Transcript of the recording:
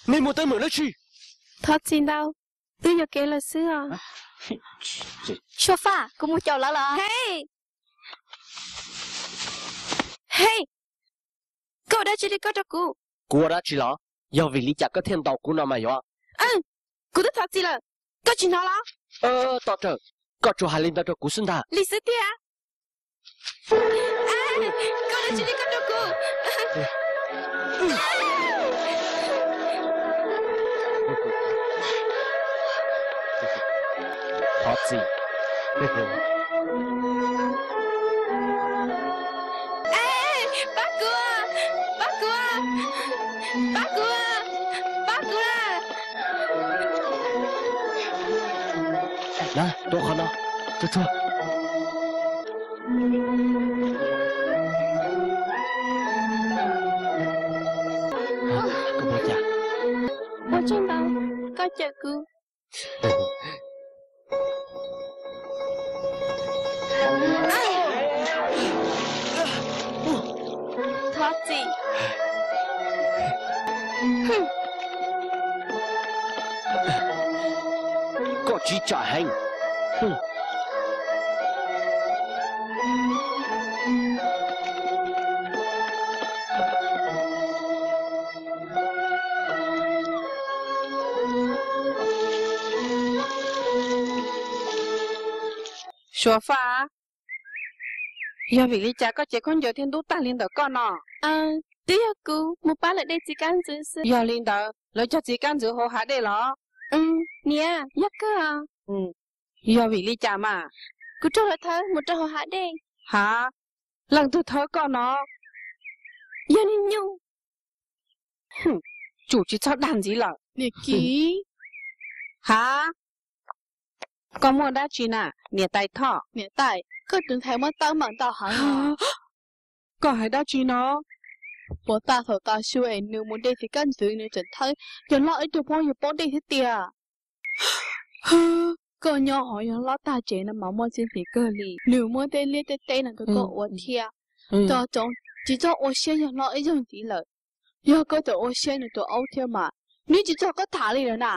Nej muaj teeb meem dab tsi? Thov txim ntau, twb yuam kev lawm xwb os. Sua Faj, kuv mus caum lawv los. Hej, hej, koj ua dab tsi li koj rau kuv? Kuv ua dab tsi los? Yog vim li cas koj thiaj ntaus kuv no mas yuav? Kuv twb thov txim lawm, koj tsis hnov los? Toj Rawg, koj tsuas hais li ntawd rau kuv xwb ntag. Li xwb tiag. Koj ua dab tsi li koj rau kuv? Thov txim. Pab kuv, pab kuv, pab kuv, pab kuv. Tuav qhov no, tsuag tsuag. Koj puas cas? Ua tsaug ntau, koj cawm kuv. Thov txim. Koj tsis txawj heev. Sua Faj, yog vim li cas koj cev khaub ncaws thiaj ntub tag li ntawm koj no? Twb yog kuv mus pab lawv de txiv kab ntxwv xwb. Yog li ntawd lawv cog txiv kab ntxwv hauv hav dej los? Niam, yog kawg. Yog vim li cas mas? Kuv raug lawv thawb mus rau hauv hav dej. Ha, leej twg thawb koj no? Yog niag nyuj. Tsum tsis txhob dag ntxiv lawm. Niam Kiv. Ha, koj muaj dab tsi na, niam tais Thoj? Niam tais, koj tus ntxhais muaj teeb meem ntau heev. Koj hais dab tsi no? Puas tas thaum tav su es nws mus de txiv kab ntxwv nws tseem thawb yawg hlob ib tug phooj ywg poob dej thiab tiag. Koj nyob hauv yawg hlob tag tsev no mas muaj txiaj ntsig kawg li, nws muab tej liaj tej teb no rau koj ua thiab. Tos tsoov tsis txhob ua siab yawg hlob ib zaug ntxiv lawm. Yog koj tseem ua siab nws tus aub thiab mas nws tsis txog koj tham li lawm na.